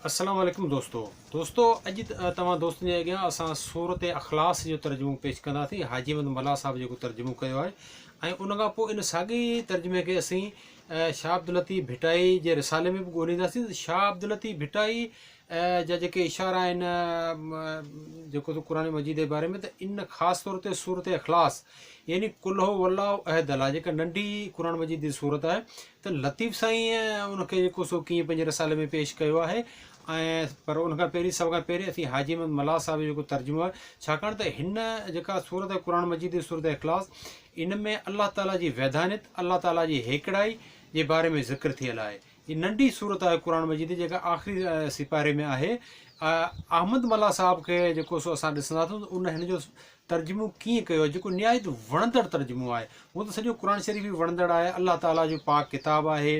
السلام عليڪم دوستو دوستو اڄ توهان دوستن جي اڳيان اسان سورت اخلاص جو ترجمو پيش ڪنداسين حاجي احمد ملاح صاحب جيڪو ترجمو ڪيو آهي ۽ ان کان پوء ان ساڳي ترجمي کي اسين شاهه عبداللطيف ڀٽائي جي رسالي ۾ به ڳولينداسين ته شاهه عبداللطيف ڀٽائي جا جيڪي اشارا آهن جيڪو ته قرآن مجيد جي باري ۾ ته ان خاص طور تي سورت اخلاص يعني قل هو الله احد الله جيڪا ننڍي قرآن مجيد جي سورت آهي ته لطيف سائين ان کي جيڪو سو ڪيئن پنهنجي رسالي ۾ پيش ڪيو آهي ۽ پر ان کان پهرين سڀ کان پهرين اسين حاجي احمد ملاح صاحب جو جيڪو ترجمو آهي ڇاڪاڻ ته هن جيڪا سورت قرآن مجيد جي سورت اخلاص ان ۾ الله تعاليٰ جي وحدانيت الله تعاليٰ جي هيڪڙائي جي باري ۾ ذڪر ٿيل آهي هي ننڍي سورت آهي قرآن مجيد جي جيڪا آخري سيپاري ۾ آهي احمد ملاح صاحب کي جيڪو سو اسان ڏسنداسون ته ان هن جو ترجمو ڪيئن ڪيو آهي جيڪو نهايت وڻندڙ ترجمو آهي. هونء ته سڄو قرآن شريف ئي وڻندڙ آهي، الله تعاليٰ جو پاڪ ڪتاب آهي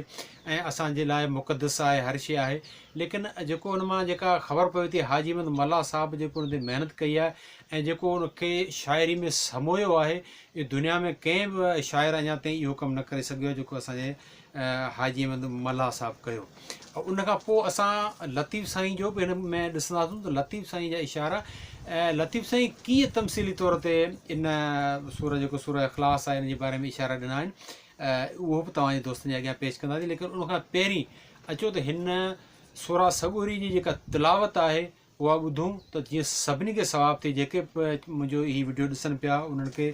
۽ اسان جي لاء مقدس آهي هر شيء آهي ليڪن جيڪو ان مان جيڪا خبر پوي ٿي حاجي احمد ملاح صاحب جيڪو ان تي محنت ڪئي آهي ۽ جيڪو ان کي شاعري ۾ سمويو آهي اهو دنيا ۾ ڪنهن به شاعر اڃا تائين اهو ڪم نه ڪري سگهيو آهي جيڪو اسان جي حاجي احمد ملاح صاحب ڪيو. ان کان پوء اسان لطيف سائين جو به هن ۾ ڏسنداسون ته لطيف سائين جا اشارا لطيف سائين ڪيئن تمثيلي طور تي ان سورة جيڪو سورة اخلاص آهي ان جي باري ۾ اشارا ڏنا آهن اهو به توهان جي دوستن جي اڳيان پيش ڪنداسين ليڪن ان کان پهرين اچو ته هن سورة سڳوري جي جيڪا تلاوت آهي اها ٻڌون ته جيئن سڀني کي ثواب ٿئي جيڪي به منهنجو هي وڊيو ڏسن پيا انهن کي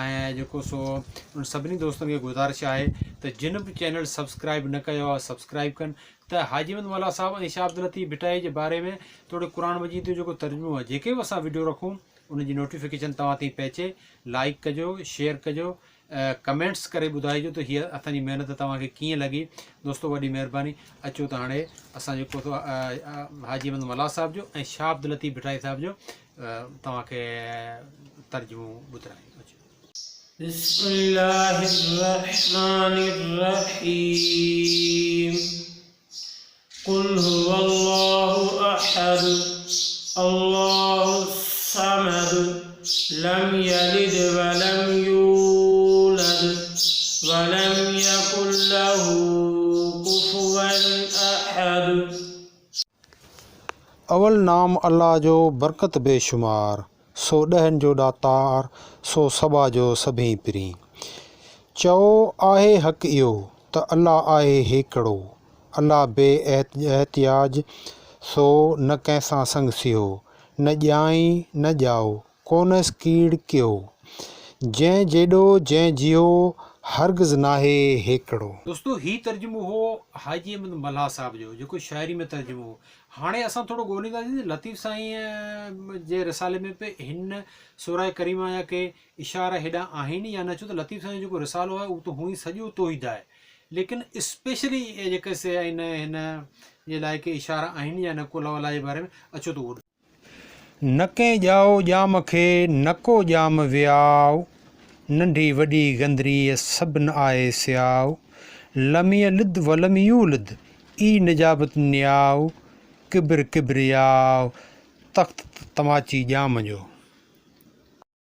۽ جيڪو سو انهن سڀني دوستن کي گذارش آهي ته جن به چينل سبسڪرائب نه ڪيو آهي سبسڪرائب ڪن ته حاجي احمد مولا صاحب ۽ شاهه عبداللطيف ڀٽائي جي باري ۾ توڙي قرآن مجيد جو جيڪو ترجمو آهي جيڪي به اسان وڊيو رکون ان جي نوٽيفڪيشن توهان تائين پهچي لائڪ ڪجو شيئر ڪجو ڪمينٽس ڪري ٻڌائجو ته هيء اسان جي محنت توهان کي ڪيئن لڳي دوستو وڏي مهرباني اچو ته هاڻي اسان جيڪو سو حاجي احمد ملاح صاحب جو ۽ شاهه عبداللطيف ڀٽائي صاحب جو توهان کي ترجمو ٻڌرايون اچو. بسم الله الرحمن الرحيم قل هو الله احد الله الصمد لم يلد ولم يولد ولم يڪن له ڪفوا احد. اول نام الله جو برڪت بي شمار، سو ڏهن جو ڏاتار، سو سٻا جو سڀين پرين. چئو آهي حق اهو، ته الله آهي هيڪڙو. الله بي احتياج، سو نه ڪنهن سان سڱ سيهو، نه ڄائي نه ڄائو، ڪونهيس ڪيڙ ڪيهو. جنهن جيڏو جنهن جيهو، هرگز ناهي هيڪڙو. دوستو هي ترجمو هو حاجي احمد ملاح صاحب جو جيڪو شاعري ۾ ترجمو هو. هاڻي اسان ٿورو ڳولينداسين ته لطيف سائين جي رسالي ۾ به هن سورة ڪريمه جا ڪي اشارا هيڏانهن آهن يا نه ڇو ته لطيف سائين جو جيڪو رسالو آهي اهو ته هونئن ئي سڄو توحيد آهي ليڪن اسپيشلي جيڪي سي آهن هن جي لاء ڪي اشارا آهن يا نه قل هو الله جي باري ۾ اچو ته اهو ڏسون. نه ڪنهن ڄائو ڄام کي، نه ڪو ڄام وياء، ننڍي وڏي گندريء سڀ نه آهي سياء، لم يلد ولم يولد، اي نجابت نياء، ڪبر ڪبرياء، تخت تماچي ڄام جو.